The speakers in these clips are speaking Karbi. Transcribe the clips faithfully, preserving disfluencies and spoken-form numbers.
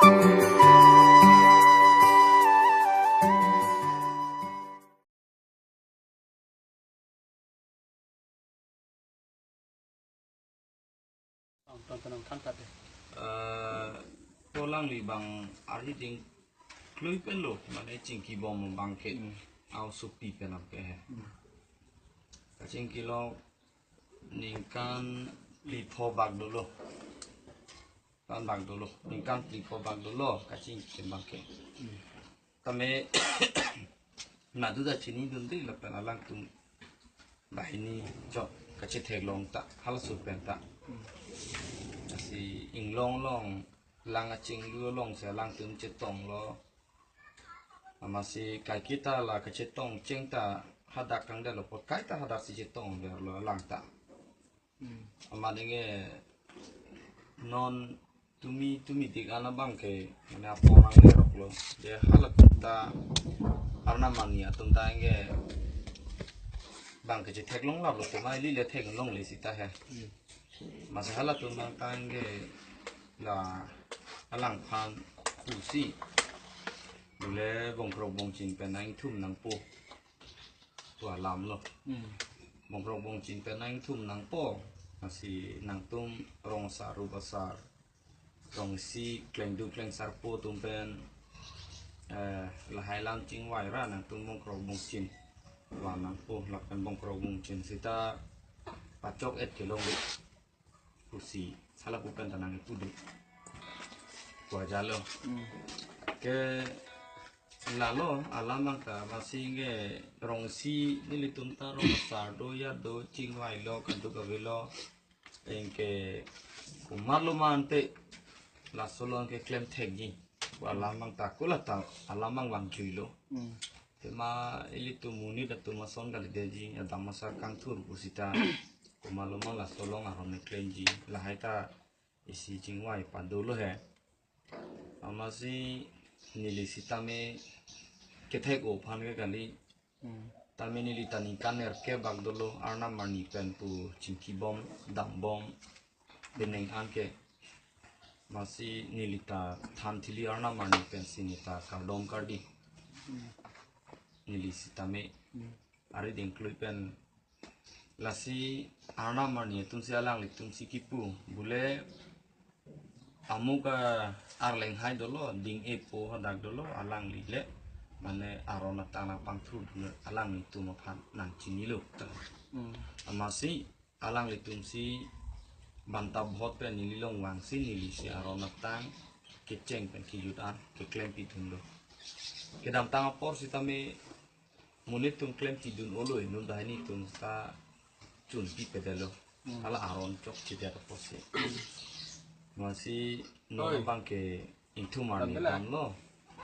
Tong tong tong than kat de. Eh, ko alangli abang arhi ding klui pen lo, mane chingki bom abang ke. Hmm. Au supi pen abang ke he. Hmm. Kachingki lo ningkan phli pho bak dolo. Kan bak dolo. Ningkan phli pho bak dolo. Kachingki abang ke. Hmm. Tame nadu ta chinidunde lapen alangtum banghini chot kachetheklong ta halaso pen ta. Hmm. Lasi inglong along lang achinglu alongsi alangtum chetonglo. Amatsi kaiketa la kachetong cheng ta hadak kangdetlo apot kaita hadaksi chetongdetlo alang ta. Hmm. Amat anke non tumi tumi dik an abang ke mane apor nangleroklo. Je halatum ta Arnam arni atum ta anke abang ke chetheklong laplo, tema ili le theklongle seta he. Hmm. Amatsi halatum abang ta anke la alangphan pusi bule bongkrok bongchin pen nangthum nangpo pu alam lo. Hmm. Bongkrok bongchin pen nangthum nangpo. Lasi nangtum rong asar, rup asar, rong isi klengduk klengsarpo atum pen, eh, lahai alam chingvai ra nangtum bongkrok bongchin van nangpo, lapen bongkrok bongchin seta pachok-et kelong pusi halapu pen ta nangkipu dei. Pu ajat lo. Hmm. Ke lalo alam abang ta amatsi anke rong isi nelitum ta rong asar do ya do chingvailo, kaduk avelo. Anke komatlo ma ante laso along ke klemthekji pu alam abang ta ko la ta alam abang vangjuilo. Hmm. Tema ilitum monit atum ason kalidetji, adam asar kangthur pu seta komatlo ma laso along aron keklemji, lahai ta isi chingvai pado lo he. Amatsi neli sitame kethek-o aphan ke kali. Hmm. Tame neli ta ningkan nerkep bak dolo Arnam arni pen pu chingki bom, dam bom, penang an ke. Amatsi neli ta than thili Arnam arni pensi neli ta kardom kardi. Hmm. Neli sitame. Hmm. Arhi ding klui pen lasi Arnam arni atumsi alanglitumsi kipu bule amuk a arleng hai dolo, ding-epo hadak dolo, alangli le mane aron atang nangpangthur dun alanglitum aphan nangchinilo. Hmm. Amatsi alanglitumsi banta bhot pen neli along vangsi nelisi aron atang kecheng pen kejut an keklempidunlo. Kedamtang apor sitame monit atum klempi dun-olo, inut banghini atum ta chunpipedetlo. Hmm. Hala aron chokchedet apotsi. Amatsi non Oi. Abang ke ingthum arni Tangkela. Damlo.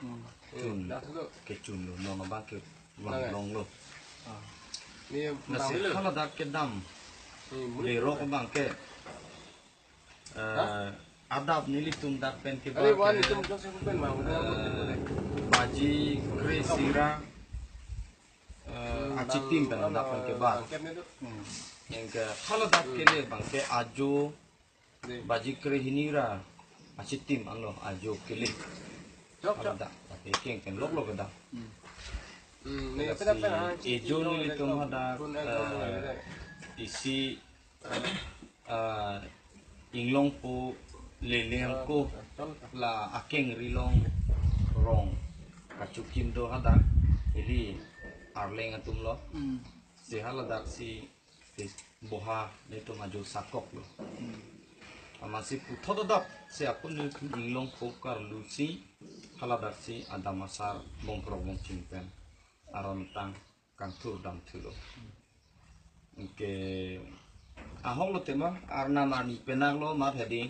Hmm. Chun Eh, dah dulu. Kechunlo, non abang ke Nang, eh. Vanglonglo. Ah. Ni Lasi bang dulu. Haladak kedam. Ni mulut lerok dulu. Abang ke. Eh, Hah? Adap nelitum dak pen ke Ani bak wan ke, itum jok sekupen bang, udah eh, rambut dulu deh. Baji Kre Sira, eh, Hmm, achitim bang, pen dak pen ke bang, bak. Bang kem itu. Hmm. Anke haladak Hmm. Kele abang ke ajo, Deh. Baji Kre Hini ra achitim anlo ajo kele. Jok, jok. Haladak, tapi keng pen lok lok dak. Hmm. Hmm, ni Lasi pen apa, ah, ejo nelitum hadak, pun, eh, eh, isi ah, inglongpo leleng ako la akengri along rong kachokim do hadak ili arleng atumlo. Hmm. Si haladak si, si boha netum ajo sakoklo. Hmm. Amatsi puthot adap si akun netum inglongpo karlusi haladak si adam asar bongkrok bongchin pen aron atang kangthur damthulo. Anke ahok lo tema Arnam arni penang lo mat hedi.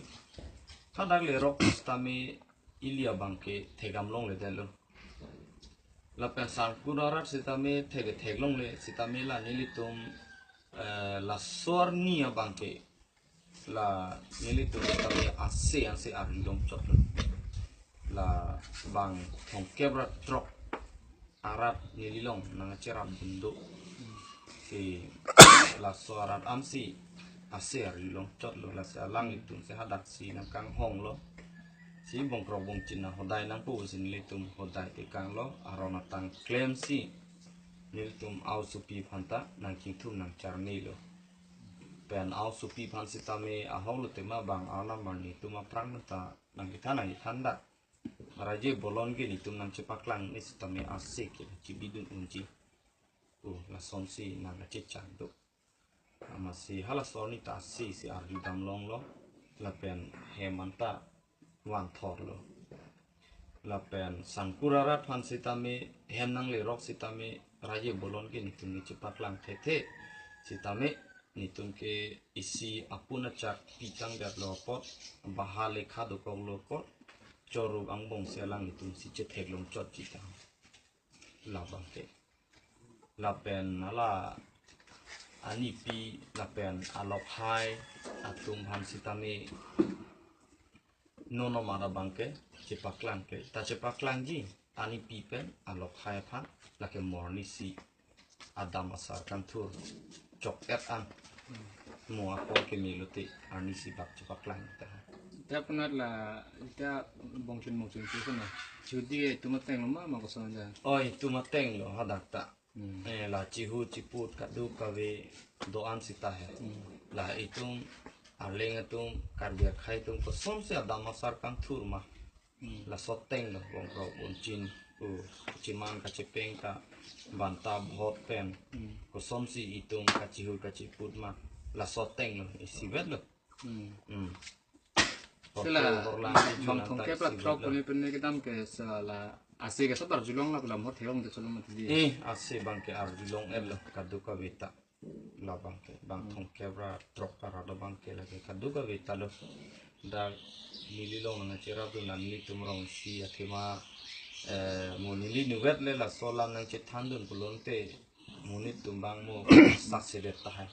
Hadak lerok sitame ili abang ke thekdam longledetlo. Lapen sangkur arat sitame thek theklongle sitame la nelitum, eh, laso arni abang ke la nelitum kami ase ansi arlong chot lo. La bang thomkep ra throk arat neli along nangcherap dun do. Si laso arat ansi ase arlong chot lo, lasi alanglitum si hadak si nangkanghonglo. Si bongkrok bongchin ahodai nangpo pusi nelitum hodai tekanglo, aron atang klemsi nelitum aosopi aphanta nangchingthum nangcharnilo. Pen aosopi aphan sitame ahok lo tema bang arnam arni atum aphrang ta nangkethan nangkethan dak. Raje bolon ke nelitum nangchepaklang ni sitame ase ke chibidun unji. O, lasonsi nangkachechak do. Amatsi halaso arni ta ase si arjudam longlo. Lapen hem anta vanthorlo. Lapen sangkur arat aphan sitame hem nanglerok sitame raje bolon ke nelitum nangchepaklang thekthe. Sitame nelitum ke isi apun achak pitang detlo apot, baha lekha dokoklo apot, choro angbong si alanglitum si chetheklong chotji ta. Labang ke. Lapen hala anipi lapen alokhai atum aphan sitame nonom arat abang ke chepaklang ke. Ta chepaklangji anipi pen alokhai aphan lake mo arnisi adam asar kangthur chok-et an. Mo akor keme lote arnisi bak chepaklang ta. Ita penat la, ita bongchun bongchun tu sana. Judi itum ateng lo ma, ma koson aja. Oi, itum ateng lo hadak ta. Hmm. Eh, la chihu chiput kadokave do-an sita he. Hmm. La itum arleng atum Karbi akhei atum kosonsi adam asar kangthur ma. Hmm. Laso ateng lo bongkrok bongchin, o, chiman kachepeng ka banta bhot pen. Hmm. Kosonsi itum kachihu kachiput ma. Laso ateng lo isivet lo. Hmm. Hmm. Sela, Horlang bang thongkep la throk pune pune kedam ke sela ase ke sabar julong la pelam hot heong ke cholong mati di. Eh, ase abang ke arjulong-et lo kadokave ta. Labang ke bang thongkep ra throk ta ra labang ke lake kadokave ta lo. Dak neli long nangcherapdun nelitum rong si athema, eh, mo neli nuvet le laso alam nangchethandun pulote mo nelitum bang mo saksedet tahai.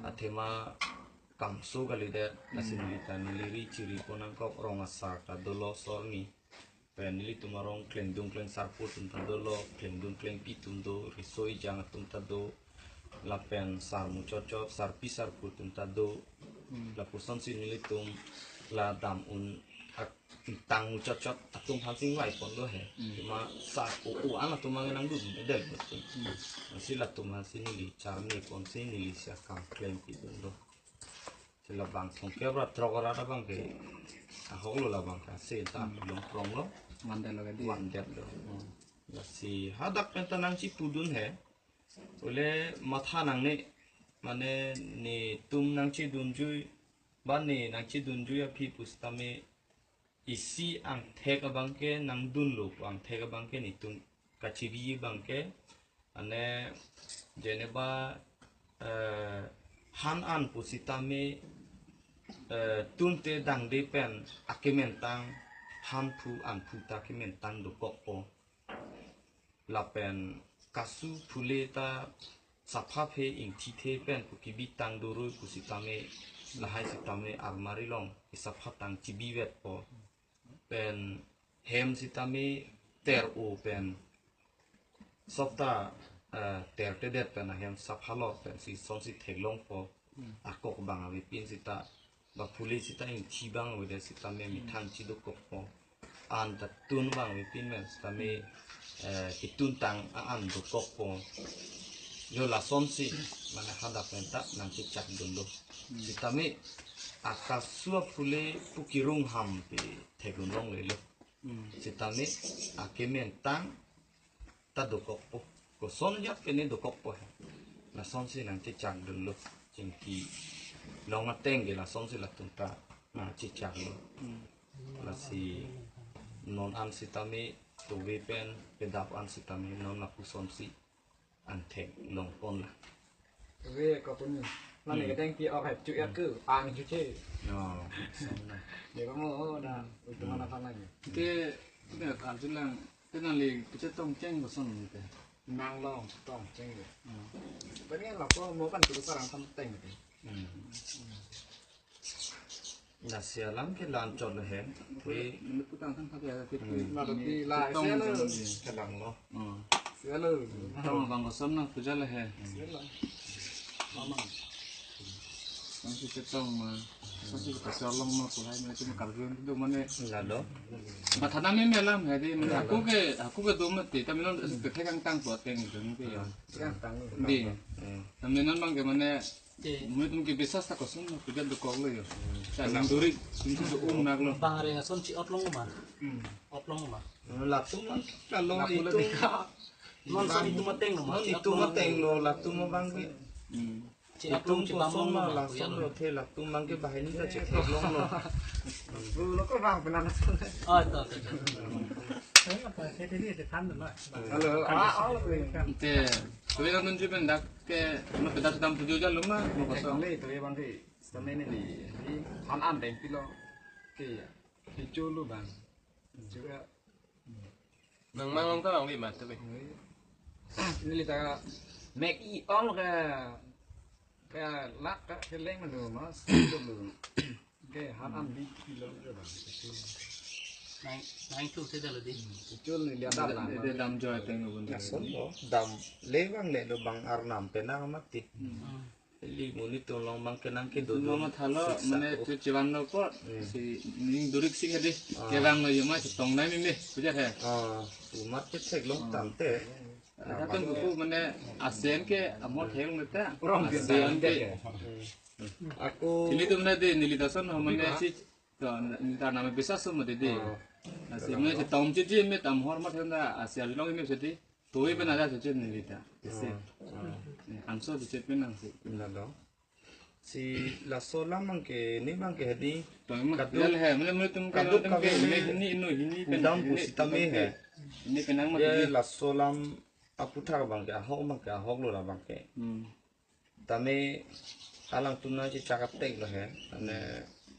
Athema kamso kalidet, lasi neli ta neli ri chiri pon nangkok, rong asar ta dolo, sor ni. Pen nelitum arong klengdun klengsarpo atum ta dolo, klengdun klengpi atum do, riso ejang atum ta do. Lapen sarmuchot chot, sarpi sarpo atum ta do. Hmm. Lapusonsi nelitum la dam un ak-, tang muchot chot atum aphan sing vai pon do he. Hmm. Cuma sa o o an atum ange nangdun del betul. Hmm. Si latum aphan si neli charni ponsi neli si akam klempidun do. Si labang thongkep ra throk ra abang ke ahok lo labang ke si ta Hmm. long prong lo. Van det lo ke di. Van det lo. Hmm. Lasi hadak pen ta nangchipudun he. Ole matha nangne, mane netum nangchedunjui, ba ne nangchedunjui aphi pusitame isi angthek abang ke nangdunlo, angthek abang ke netum kachiri abang ke, ane jeneba, eh, han an pusitame, eh, tunte dangde pen akementang, hanphu anphu ta kementang dokokpo. Lapen kasu phule ta sapha phe ingthithe pen pu kebitang doroi pusitame lahai sitame armari along kesapha tang chibivetpo. Pen hem sitame ter-o pen sopta, eh, tertedet pen ahem sapha lor pen si sonsi theklongpo. Hmm. Akok abang avepin sita ba phule sita ingthi abang avedet sitame methang chidokokpo. An ta tun abang avepin pen sitame, eh, ketun tang a-an dokokpo. Yo lasonsi mane hadak pen ta nangchechakdun do. Hmm. Sitame akasu aphule pu kerung hampi theklong longlelo. Hmm. Sitame akementang ta dokokpo. Koson ajat ke ne dokokpo he. Lasonsi nangchechakdunlo. Chingki long ateng ke lasonsi latum ta nangchechaklo. Hmm. Lasi non an sitame tove pen pedap an sitame non lapusonsi angthek long pon la. Ve ko pun. Mane Hmm. kedeng pi ok hai chu ya ke ang chu che. No, son na. Ye ko mo da. Itu mana sana ni. Te, te arjulang, te nangli pecetong cheng koson ni te. Nang long tong cheng de. Hmm. Pene la ko mo kan tu sarang sam teng de. Hmm. Lasi alam ke la-an chot lo he. Te Mene putang kan pakai ke Hmm. Na tapi la cetong selo. Kan ni. Kelang lo. Hmm. Selo. Tong abang koson na puja lo he. Selo. Mama. Bang si cetong ma. Sasi kita sialong ma kulai ma itu karjun itu mana? Lalo. Matana me melam hari mana aku ke aku ke dom mati tapi non itu kethek kang tang buat yang itu ke ya. Yang tang. Di. Hmm. Tapi non bang ke mana? Di. Mui tum ke bisas tak kosong, kita do kok lo yo. Sa nang duri, tum ke do um nak lo. Bang hari ason si otlong ma. Hmm. Otlong ma. Latum ma, kalau lapu itu. Lagi. Non sa itu mateng lo ma. Non itu mateng lo, latum ma bang ke. Hmm. Itum kosong ma lason lo the latum bang ke bahini ta chetheklong lo. Lo ko bang pena lason. Oh, to, to, to. Halo, ah, ah, lo. Te, kami kan tunjuk pendak ke, ma pendak sedang tujuh aja lo ma, ma kosong. Kali itu ya bang ke, selama ini di, di han an deng pilo. Ke ya, hijau lo bang. Juga Nang mang long ta long li mat te be. Neli ta mek i ong ke ke lak ke ke leng lo mas. Ke han an bi pilo ke bang. Nang nang tu se dalo di. Chul ni dia dam lang. Dia dam joy teng lo bun. Lason lo dam le bang le lo bang arnam penang mati. Hmm. Ili monit atum long bang ke nang kedo. Lo ma thalo, sisa mane ko. Tu chivan lo ko, hmm, si ning durik si hadi. Ah. Kevang lo yuma si tong nai mimi, puja he. Ah, umat ke theklong tante. Ada tu buku mane asen ke amor theklong ta. Asen ke. Hmm. Ako. Ili tu mane di, neli ta son mane si, to, neli ta nama bisa semua di. Ah. Nasi mane si tong cici mi tam hormat henda asen long mi sedi. Tuwi pen ada cucin neli ta. Isi. Hmm, hmm. Eh, anso cucin pen nang si. Lalo. Si laso lam bang ke, ni bang ke hadi. Tuwi mah. Kaduk, dia le hai, mane mane tum kaduk kaduk kave kave le hini inu hini pen udam hini pusitame pen he. Hini pen nang mah. Ye hini. Laso lam aputhak bang ke, ahok bang ke, ahok lo la bang ke. Hmm. Tame alangtum nang chechak atek lo he. Mane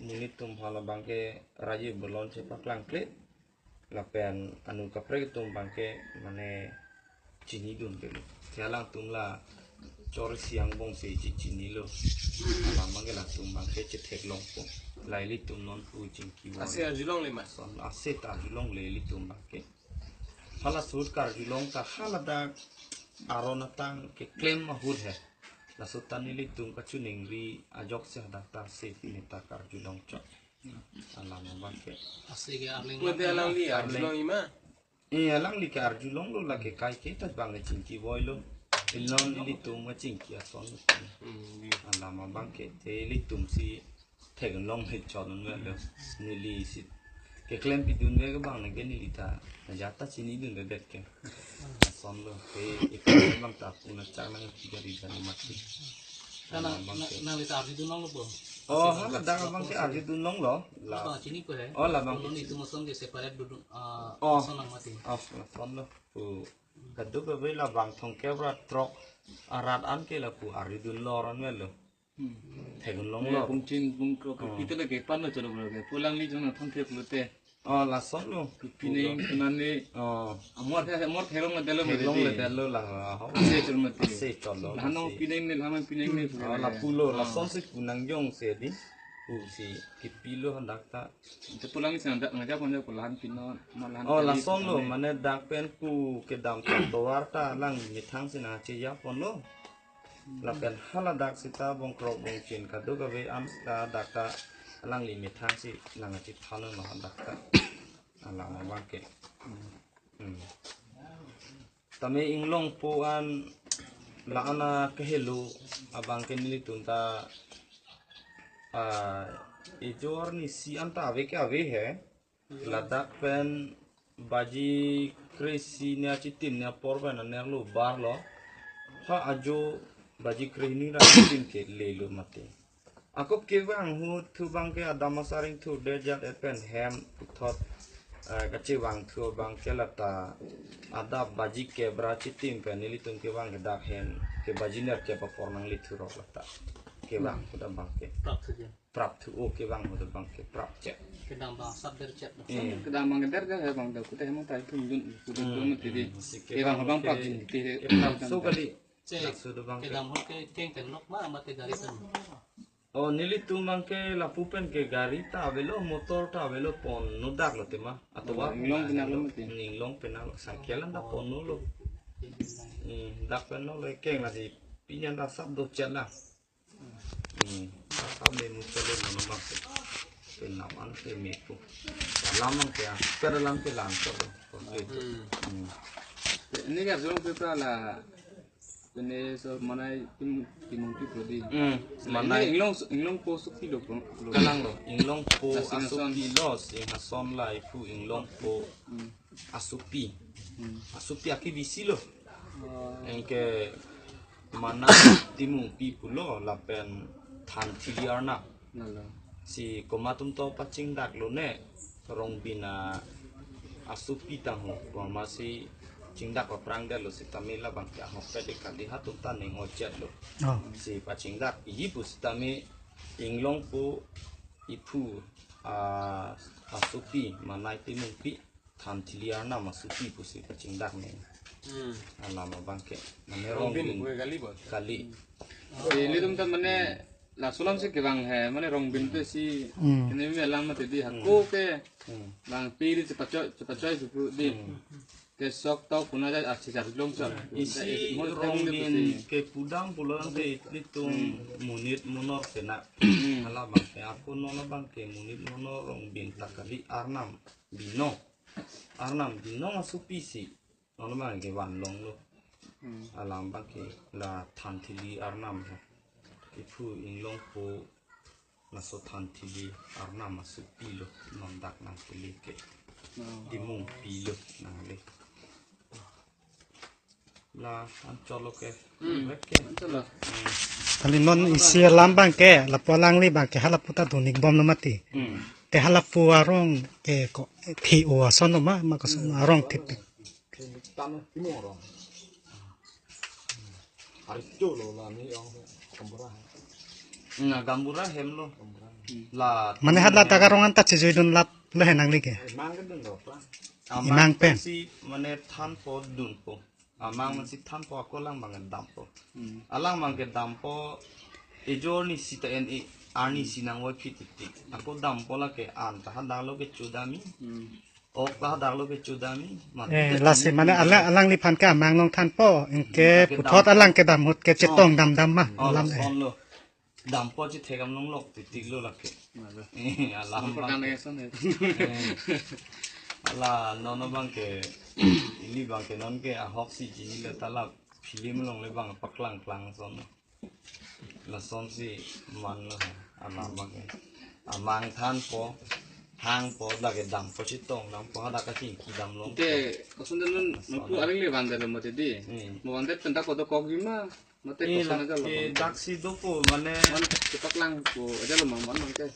monit atum hala bang ke raji bolon chepaklangkle. Lapen anu kaprek atum bang ke mane chinidun ke lo. Te alangtum la chor siang bong se chi chinilo. Alam bang ke latum bang ke chetheklong po. La ilitum non pu chingki bom. Ase arjulong le ma. Son ase ta arjulong le ilitum bang ke. Hala sut karjulong ta hala dak aron atang keklem ahut he. Laso ta nelitum kachiningri ajok si hadak ta si neta karjulong chot. Alam abang ke. Ase ke arling. Pute alang li arling. Arjulong ima. Eh, alangli ke arjulong lo lake kai ke ta bang ke chingki voi lo. Ilon ilitum ke chingki ason lo. Hmm, di. Alam abang ke te ilitum si theklong he chot lo neli si keklem pidun ke bang ne ke neli ta na jata chinidun ke det ke. Ason lo ke ikan bang ta puna chak nang tiga riga ni mati. Nang, nang, nang li ta arjudun long lo po? Oh, hala dak abang ke arjudun long lo. La. Bang chini ko he. Oh, la bang. Nang itum ason ke separate dudun, ah, oh, ason nang mati. Oh, la son lo. Oh. Kaduk kave la bang thong kevra throk arat an ke lapu arjudun lo ran melo. Hmm. Theklong lo. Bung chin bung ko, oh, kita lagi pan lo chalo ke. Pulang li jong na thong kep lo te. Oh, lason lo. Pineng kenani. Oh. Amor the, amor theklong le delo. Theklong le delo la. Ase chot mati. Ase chot lo. Lano pineng ne, lama pineng ne. Oh, lapu lo, oh, lason si punang jong se di. Pu si kipi lo handak ta. Te pulang si handak ngajak pon pulang pino, malang. Oh, lason lo, mane dak pen pu kedam tovar ta lang methang si nang cheja pon lo. Lapen hala dak sita bongkrok bongchin kaduk kave an sita dak ta alangli methang si nang chethan lo dak ta. Alam abang ke. Hmm. Tame inglong po an la ana kehelo abang ke nelitum ta, ah, ejor ni si an ta ave ke ave he. Ladak pen baji kre-isi ne achitim ne apor pen anerlo bar lo. Ha ajo baji kre-hini ra achitim ke le lo mati. Ako kevang ahut thu bang ke adam asar ingthur det jat et pen hem puthot, eh, kachevang thu bang ke lata adap baji kep ra achitim pen nelitum kevang ke dak hem ke baji nerkep apor nangli thurok lata. Kevang ahut abang ke. Prap thu je. Prap thu, oh, kevang ahut abang ke prap chet. Kedam bang sab der chet. Eh. Kedam bang der ke bang dak kute hem ta thum dun kute dun ti di. Hmm, si kevang ahut abang ke prap jin ti. Eh, prap so kali. Che, laso do bang ke. Kedam ahut ke keng pen lok ma mate gari pen. Oh, nelitum bang ke lapu pen ke gari ta avelo, motor ta avelo, ponno dak lo tema. Atovar inglong penang lo mati. Inglong penang lo, cycle an ta ponno lo. Hmm, dak pen lo le keng lasi pini an ta sab do chet la. Hmm. Apa me muncul lo nono bang se. Penam an ke me pu. Alam ang ke, per alam ke lang ko. Hmm. Hmm. Ini kan jong kita la. Ini so Manai Tim Timungpi prodi. Hmm. Ini Manai. Inglong Inglongpo Asopi lo, lo. Kalang lo. Inglongpo Asopi lo, si Inglongpo Asopi lo. Hmm. Asopi. Hmm. Asopi aki bisi lo. Oh. Anke Manai Timungpi pulo lapen Thanthili Arnam. Lalo. Si komat atum to pachingdak lo ne Rongbin asopi tangho. Komat si chingdak aphrangdet lo sitame labang ke ahokpet kali, hatum ta ning ojet lo. Oh. Si pachingdak iji pu sitame Inglongpo iphu, ah, asopi Manai Timungpi Thanthili Arnam Asopi pusi pachingdak ne. Hmm. Alam abang ke. Mane Rongbin Rongbin. Kue kali bo? Kali. Ilitum ta mane laso alam si kevang he, mane Rongbin te si Hmm. kene me alam mati di hako Hmm. ke Hmm. bang piri chepachoi, chepachoi supu di. Hmm. Ke sok tau puna ja achi jar long chot. Isi Mo tang Rongbin si. Kepudam pulo tangte ilitum Hmm. monit monor kena. Hmm. Hala bang ke ako non abang ke monit monor Rongbin ta kali, Arnam binong. Arnam binong asopi si. Non abang ke vanlong lo. Hmm. Alam abang ke la Thanthili Arnam lo. Iphu Inglongpo laso Thanthili Arnam Asopi lo, non dak nangkele ke. Oh. Timungpi lo nangle. La anchot lo ke. Hmm. Rek ke. Anchot lo. Hmm. Kali non isi alam abang ke, lapu alangli abang ke, halapu ta donik bom lo mati. Hmm. Te halapu arong ke ko, thi o ason lo ma, ma ko son arong thip. Tan Timung arong. Hari tu lo la ni ong Gaonbura. Na Gaonbura hem lo. Gaonbura. La Mane hala ta karong anta chejui dun lap le henang leke. Emang ke dun lo pa. Emang Emang pen. Si mane thanpo dunpo. Amang man si thanpo, ako alang abang dampo. Hmm. Alang abang ke dampo ejor ni sita en e arni sinang wai phit tik tik. Ako dampo lake anta hadak lo ke chodami. Hmm. Ok, ladak lo ke chodami. Eh, lasi mane alang, alangliphan ke amang along thanpo, anke puthot alang kedam ahut ke chetong damdam ma, oh, alam eh. Lason lo. Dampo chethek am longlok titik lo lake. Mane. Eh, alam abang ke. Eh. Ala non abang ke, ili abang ke non ke ahok si chini le ta la film along le abang paklang klang son. Lason si man lo ha, alam abang ke. Amang thanpo, hangpo, lake dampo chetong dampo, hadak kachingki dam long. Te, koson den nun, lason nupu aring le van delo mati di. Hmm. Mo van det pen dak kodo kok ji ma, mate eh, koson aja lo. Lake dak si dopo, mane. Man, chepaklangpo aja lo mang man man ke.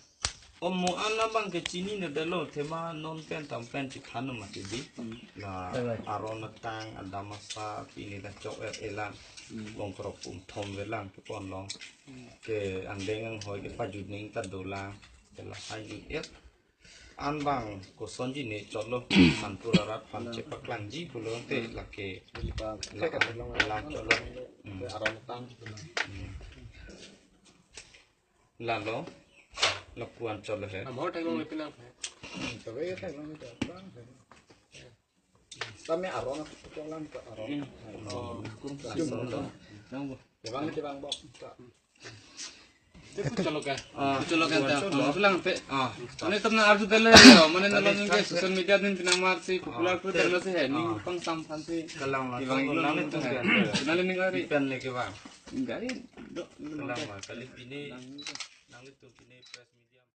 Omo an abang ke chinine det lo, athema non pen tam pen chikhan mati di. Hmm. La aron atang, adam asa, pini ta chok er elang, hmm, long krok pum thom velang kepon long. Hmm. Ke andeng anghoi ke pajut ning ta dolang, ke lahai jut er. An abang kosonji ne chot lo, Sanpur arat aphan chepaklangji pulo te lake. Lake la, la chot lo. Hmm. Aron atang. Hmm. Lalo, lapu-an chot lo he. Amor thek long le pinang. Sabe thek long le pinang. Tame aron aku chot lang ke aron. Hmm. Oh, kurang. Nang bo. Kevang le kevang bo. Te kuchot lo ke. Ah. Kuchot lo ke ta. Kuchot lo. Sulang pe. Ah. Mane tamna arju tele yo, mane nalo nang ke social media din pinang mar si popular ko tele si he. Ning pang sam phan si. Kalang la. Kevang lo nang le tum ke. Nang le ning ari. Pen le kevang. Gari do. Kalang ma kali pine. Nang le tum pine press.